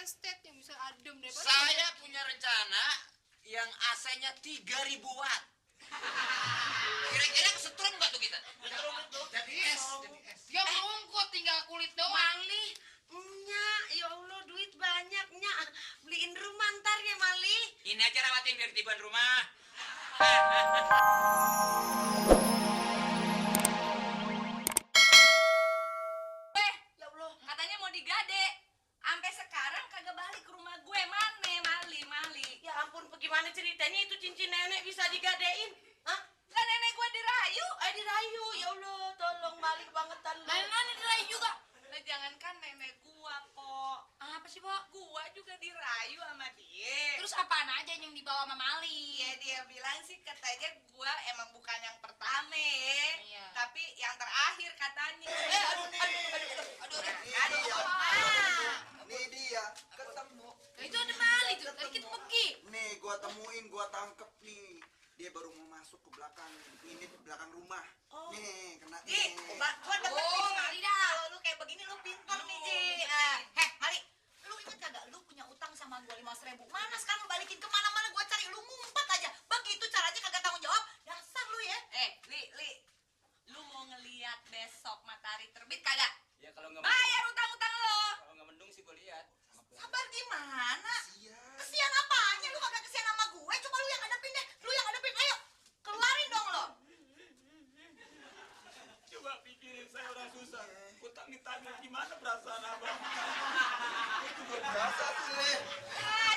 estate yang bisa adem deh. Saya punya rencana yang AC-nya 3000 watt. Kira-kira kesetrum nggak tuh kita? Jadi es. Ya monggo tinggal kulit doang. Mali, Nya, ya Allah duit banyak, Nya. Beliin rumah ntar ya, Mali. Ini aja rawatin biar tiban rumah. Ya Allah, katanya mau digade. Sampai sekarang kagak balik ke rumah gue. Mane, Mali. Ya ampun, bagaimana ceritanya itu cincin nenek bisa digadein? Hah? Lah nenek gue dirayu. Dirayu. Ya Allah, tolong balik bangetan lu. Nenek dirayu juga. Nah, jangankan nenek gua, Po. Apa sih, Po? Gua juga dirayu sama dia. Terus apaan aja yang dibawa sama Mali? Ya dia bilang sih katanya gua emang bukan yang pertama, Iya. tapi yang terakhir katanya. Nih dia ketemu. Nah, itu ada Mali tuh. Tadi kita pergi. Nih gua temuin, gua tangkep nih. Dia baru mau masuk ke belakang, ini di belakang rumah. Oh. Nih, kena Ji, nih. gua demen Oh, nih. Mali dah. Kalau lu kayak begini lu pintar nih, Ji. Mali, lu ingat kagak lu punya utang sama gua 500.000? Mana sekarang lu balikin kemana-mana gua cari lu ngumpet aja. Begitu caranya kagak tanggung jawab. Dasar lu ya. Li, lu mau ngelihat besok matahari terbit kagak? Ya kalau nggak Bayar utang-utang lo. kalau nggak mendung sih gue lihat. Sabar gimana? Sian. Kesian apanya? Lu kagak kesian sama gue. Coba lu yang hadapin deh. Lu yang hadapin. Ayo. Keluarin dong lo. Coba pikirin saya udah susah. Utang ditagih gimana perasaan abang? Biasa sih, Le.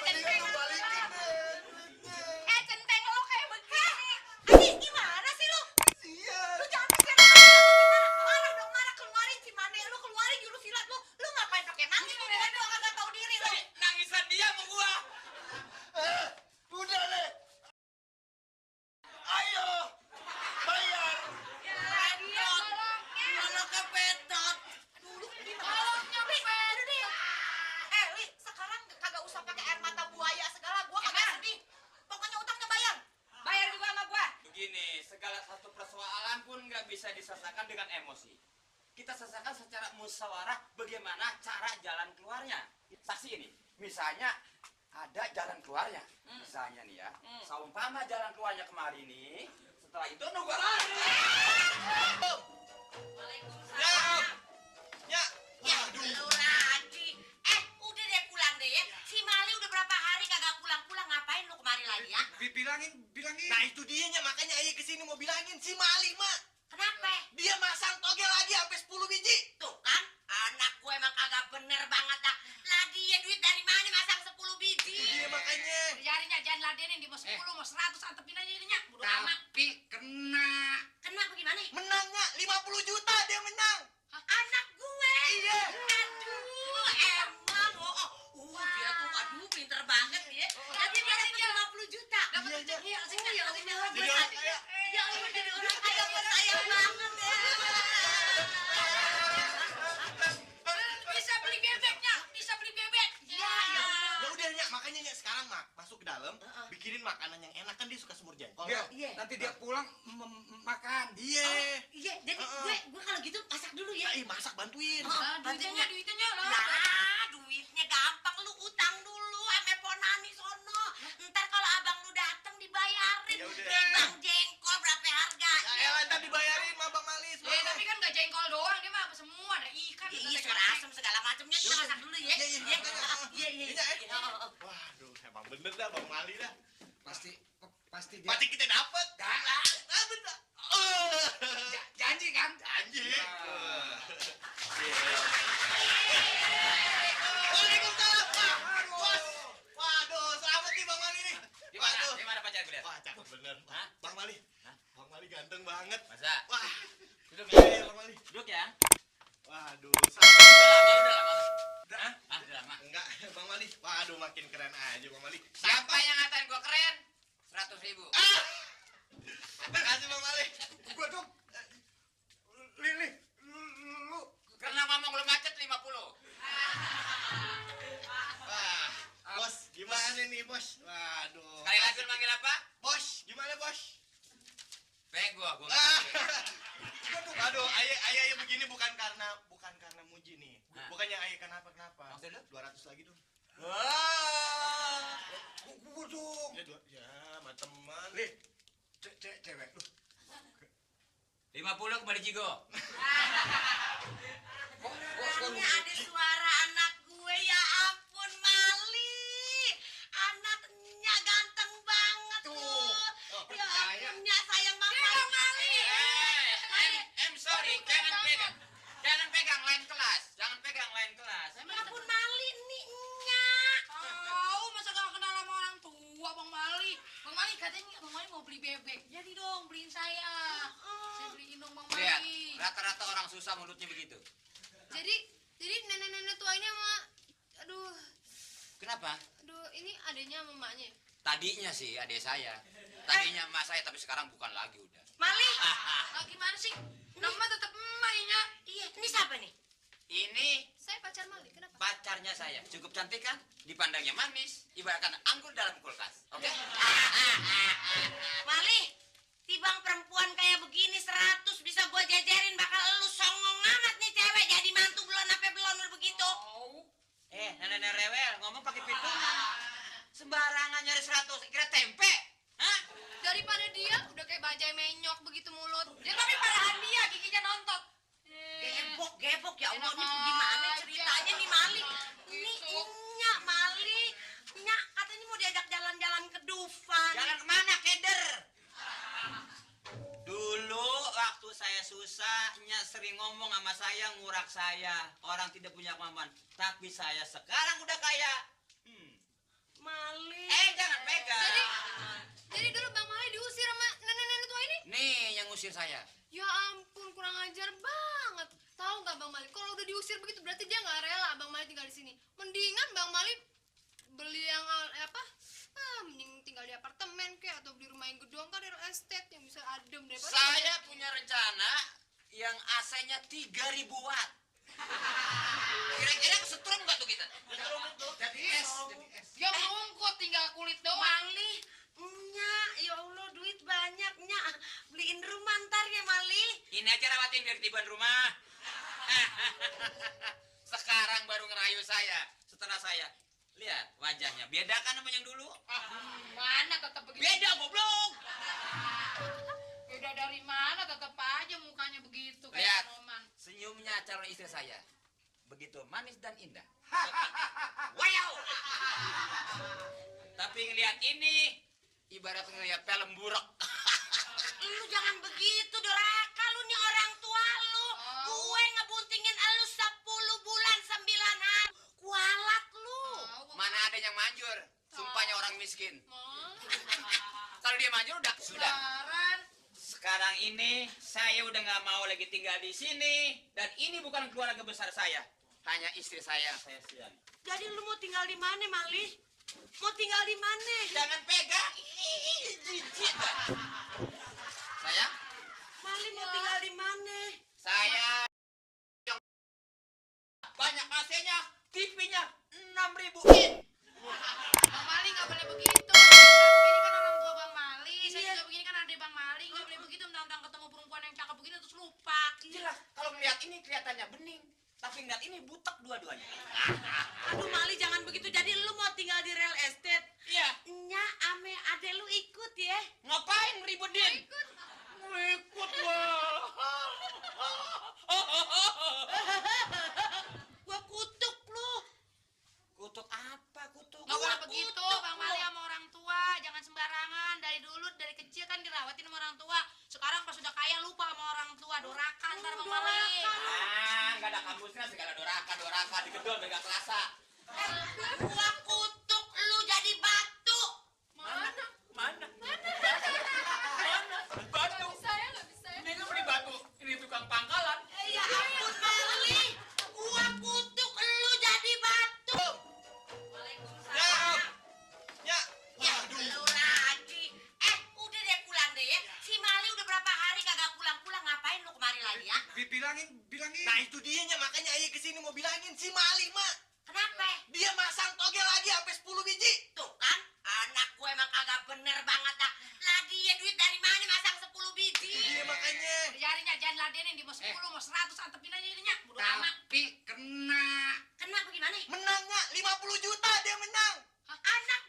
Mendingan lu balikin deh duitnya. Centeng lo kayak begini. Aji, gimana sih lu? Sian. Lu jangan kesian sama kita. Marah dong, marah. Keluarin si Mane. Lu keluarin jurus silat lu. Lu ngapain pakai nangis? Lu bodoh kagak tahu diri lu. Nangisan dia sama gua. Udah, Le. Ayo. Bayar. Ya, dia tolongnya. Mana kepetot? Dulu tolongnya udah deh. Li, sekarang kagak usah pakai air mata buaya segala. Gua kagak sedih. Pokoknya utangnya bayar. Bayar juga sama gua. Begini, segala satu persoalan pun nggak bisa diselesaikan dengan emosi. Kita selesaikan secara musyawarah bagaimana cara jalan keluarnya. Saksi ini, misalnya ada jalan keluarnya. Misalnya nih ya, saumpama jalan keluarnya kemarin nih, setelah itu nunggu lagi. Waalaikumsalam. Ya, Ya, lu lagi. Udah deh pulang deh ya. Si Mali udah berapa hari kagak pulang-pulang. Ngapain lu kemari lagi ya? Bilangin. Nah, itu dianya makanya ayah kesini mau bilangin si Mali, Mak. Kenapa? Dia masang toge lagi sampai 10 biji. Tuh kan, anak gue emang kagak bener banget dah. Lagi ya duit dari mana masang 10 biji? Iya makanya. Jarinya jangan ladenin di mau 10, mau 100, antepin aja jadinya. Bodo amat. Tapi kena. Kenapa gimana? Menangnya 50 juta dia menang. Anak gue. Iya. Aduh, emang. Dia tuh aduh pinter banget ya. Tapi dia dapat 50 juta. Dapat Iya, rezeki, Ya rezeki. Allah, Jadi orang kaya. Ya Allah, jadi orang kaya gue sayang banget ya. Bisa beli bebeknya, bisa beli bebek. Ya, ya. Ya udah Nya, makanya Nya sekarang masuk ke dalam, bikinin makanan yang enak kan dia suka semur jengkol. Dia, Iya. nanti dia pulang makan. Iya. Iya, jadi gue kalau gitu masak dulu ya. Masak bantuin. Duitnya lah. Nah, duitnya gampang lu utang dulu ame Ponani sono. Ntar kalau abang lu datang dibayarin. Ya udah. Bang jengkol berapa harganya? Ya elah ntar dibayarin sama Bang Mali. Tapi kan gak jengkol doang, dia mah semua ada ikan. Ya, ada iya, ikan. suara asem segala macamnya kita masak dulu ya. Iya, iya. Iya, iya. Iya, Waduh, emang bener dah Bang Mali dah. Pasti dia. Pasti kita dapet. Bener. Janji kan? Janji. Ah. Waalaikumsalam, Pak. Bos. Waduh, selamat nih Bang Mali nih. Gimana pacar gue lihat? Wah, cakep bener. Hah? Bang Mali. Hah? Bang Mali ganteng banget. Masa? Wah. Duduk Iya, ya. iya, Bang Mali. Duduk ya. Waduh, Udah lama. Hah? Udah lama. Enggak, Bang Mali. Waduh, makin keren aja Bang Mali. Siapa yang ngatain gua keren? 100.000. Makasih Bang Mali. Gua dong. Lu. Karena ngomong lu macet 50. Wah, Bos, gimana nih, Bos? Waduh. Sekali lagi lu manggil apa? Bos, gimana, Bos? Bego gua. Aduh, ayah begini bukan karena muji nih. Nah. Bukannya ayah kenapa. Maksud lu? 200 lagi dong. Wah. Gua dong. Ya, sama teman. Nih, cewek lu. 50 kembali Jigo. Orangnya ada suara anak gue, ya ampun Mali. Anaknya ganteng banget tuh. Ya ampun, sayang banget Mali. Sorry, jangan pegang lain kelas. Jangan pegang lain kelas. Ya ampun Mali, nih nyak. Tahu masa gak kenal sama orang tua Bang Mali. Bang Mali katanya Bang Mali mau beli bebek. Jadi dong beliin saya. Saya beliin dong Bang Lihat, Mali. rata-rata orang susah mulutnya begitu. Jadi nenek-nenek tua ini sama aduh Kenapa? ini adanya sama emaknya. Tadinya sih adik saya. Tadinya emak saya, tapi sekarang bukan lagi udah. Mali. Ah, gimana sih? Nama tetap emaknya. Iya, ini siapa nih? Ini Saya pacar Mali, kenapa? pacarnya saya. Cukup cantik kan? Dipandangnya manis, ibaratkan anggur dalam kulkas. Oke? Mali, tibang perempuan kayak begini 100 bisa gua jajarin, bakal lu songong amat nih cewek jadi mantu belum sampai belum lu begitu. Nenek rewel, ngomong pakai pitungan. Sembarangan nyari 100, kira tempe. Hah? Daripada dia udah kayak bajai menyok begitu mulut. Ya tapi parahan dia giginya nontot. Gebok ya Allah, ini gimana ceritanya nih Mali? Ini Nyak Mali. Nyak katanya mau diajak jalan-jalan ke Dufan. Jalan kemana, keder? Dulu waktu saya susah, Nyak sering ngomong sama saya, ngurak saya. Orang tidak punya kemampuan. Tapi saya sekarang udah kaya. Mali. Jangan pegang. Jadi dulu Bang Mali diusir sama nenek-nenek tua ini? Nih yang ngusir saya. Ya ampun, kurang ajar banget. Tahu nggak Bang Mali? Kalau udah diusir begitu berarti dia nggak rela Bang Mali tinggal di sini. Mendingan Bang Mali beli yang apa? Mending tinggal di apartemen kayak atau beli rumah yang gedung kan real estate yang bisa adem daripada. Saya punya rencana yang AC-nya 3000 watt. Kira-kira kesetrum nggak tuh kita? Jadi es. Dia merungkut tinggal kulit doang. Mali. Nyak, ya Allah duit banyak Nyak. Beliin rumah ntar ya Mali. Ini aja rawatin biar ketiban rumah. Sekarang baru ngerayu saya. Setelah saya lihat wajahnya, beda kan sama yang dulu? Mana tetap begitu? Beda goblok. Beda dari mana tetap aja mukanya begitu Lihat. kayak Roman. Senyumnya calon istri saya begitu manis dan indah. Wow. Tapi ngelihat ini ibarat ngelihat film buruk. Lu jangan begitu Doraka, lu nih orang tua lu. Gue ngebuntingin lu 10 bulan 9 hari. Kualat lu. Mana ada yang manjur? Sumpahnya orang miskin. Mal. Kalau dia manjur udah sudah. Saran. Sekarang ini saya udah nggak mau lagi tinggal di sini dan ini bukan keluarga besar saya, hanya istri saya yang saya sayang. Jadi lu mau tinggal di mana Mali? Mau tinggal di mana? Jangan pegang, jijik. Saya, Mali mau tinggal di mana? saya yang banyak AC-nya, TV-nya 6.000 in. Bang Mali nggak boleh begitu. Ini kan orang tua Bang Mali. Saya juga begini kan ada Bang Mali. Nggak boleh begitu mentang-mentang ketemu perempuan yang cakep begini terus lupa. Jelas, kalau melihat ini kelihatannya bening, tapi ngeliat ini butek dua-duanya. Aduh Mali jangan begitu. Jadi lu mau tinggal di real estate? Iya, Nyak ame ade lu ikut ya. ngapain ngeributin? Ikut lah. Gua kutuk lu. Kutuk apa kutuk? Nggak boleh begitu. Bang Mali sama orang tua. Jangan sembarangan. Dari dulu, dari kecil kan dirawatin sama orang tua. Sekarang pas sudah kaya lupa sama orang tua. Doraka ntar Bang Mali. Nggak ada kampusnya segala doraka digedol mega kelasa. Gua kutuk lu jadi batu. Mana? Batu. Saya nggak bisa ya. Ini kan beli batu. Ini tukang pangkalan. Ya ampun Mali. Gua kutuk lu jadi batu. Waalaikumsalam. Ya. Ya lu lagi. Udah deh pulang deh ya. Si Mali udah berapa hari kagak pulang-pulang. Ngapain lu kemari lagi ya? Bilangin. Nah itu dianya makanya ayah kesini mau bilangin si Mali mak. Kenapa? Dia masang toge lagi sampai 10 biji. Tuh kan, anak gue emang kagak bener banget dah. Lah dia duit dari mana masang 10 biji? Iya makanya. Jarinya jangan ladenin di mau 10 mau 100 antepin aja jadinya. Bodo amat. Tapi kena. Kenapa gimana? Menangnya 50 juta dia menang. Anak